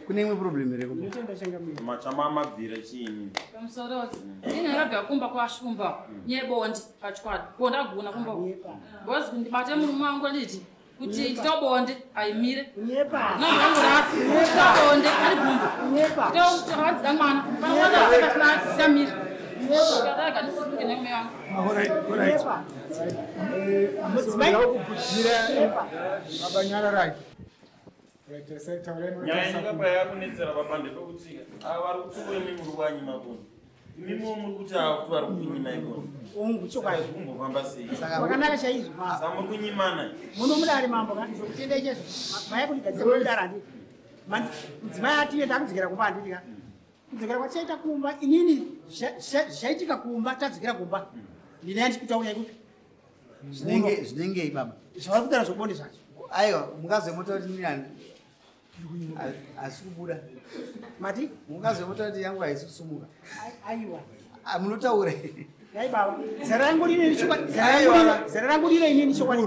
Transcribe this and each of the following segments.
Kune imwe problem here kumba? Ndinotenda changamire. Machama mabvira chiini? Pamusoro ini ndakabva kumba kwashumba nyebondi pachikwadi bonde agona kumba because ndibate murume wangu anditi kuti nditobonde aimire Kunyepa. nobonde ari gumbo Kunyepa. tokadzida mwana panoasamire kadaganisiruke nemume wangu Alright, alright. Kunyepa. Mudzimai kukudzira baba nyararai. Right, taurai Nyaya inenge yakunetsera baba ndepekuti ava vari kuti imi muri kuanyima kuno. Imimiwo muri kuti ava kuti vari kukunyima ikono. Ungu chokwadi. Kumbofamba sei? Wakanaka chaizvo. Saka muri kunyimana. Muno mudare mambo ka ndokutenda ichezvo. Maya kundigadzira mudare handiti. Mudzimai atiye ndakudzokera kumba handiti ka. Kudzokera kwachaita kumba inini zvaitika kumba tadzokera kumba. Ndine yandikutaura yekuti Zvinenge zvinengei baba? Zvavari kutaura zvobonde zvacho. Aiwa, mukazomota kuti nini asi kubuda. Mati? Mukazomota kuti yangu haisi kusumuka. Aiwa. Ah, munotaura. Dai baba. Zera rangu rine chokwadi. Zera rangu rine inini chokwadi.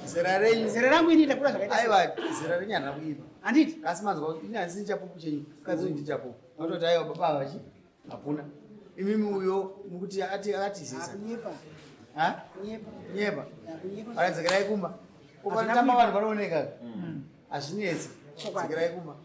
Zera renyu. Zera rangu inini ndakura zvakaita. Aiwa, zera renyu harina kuipa. Handiti? Asi manzwa kuti ini handisi chapupu chenyu. Mukadzi uyu ndichapupu. Vanototi aiwa baba ava chi hakuna. Imimi uyo mukuti ati akatizisa. Kunyepa. Ha? Kunyepa. Kunyepa. Kunyepa. Alright, dzokerai kumba. Upanotamba vanhu panooneka. Hazvinetsi. Dzokerai kumba.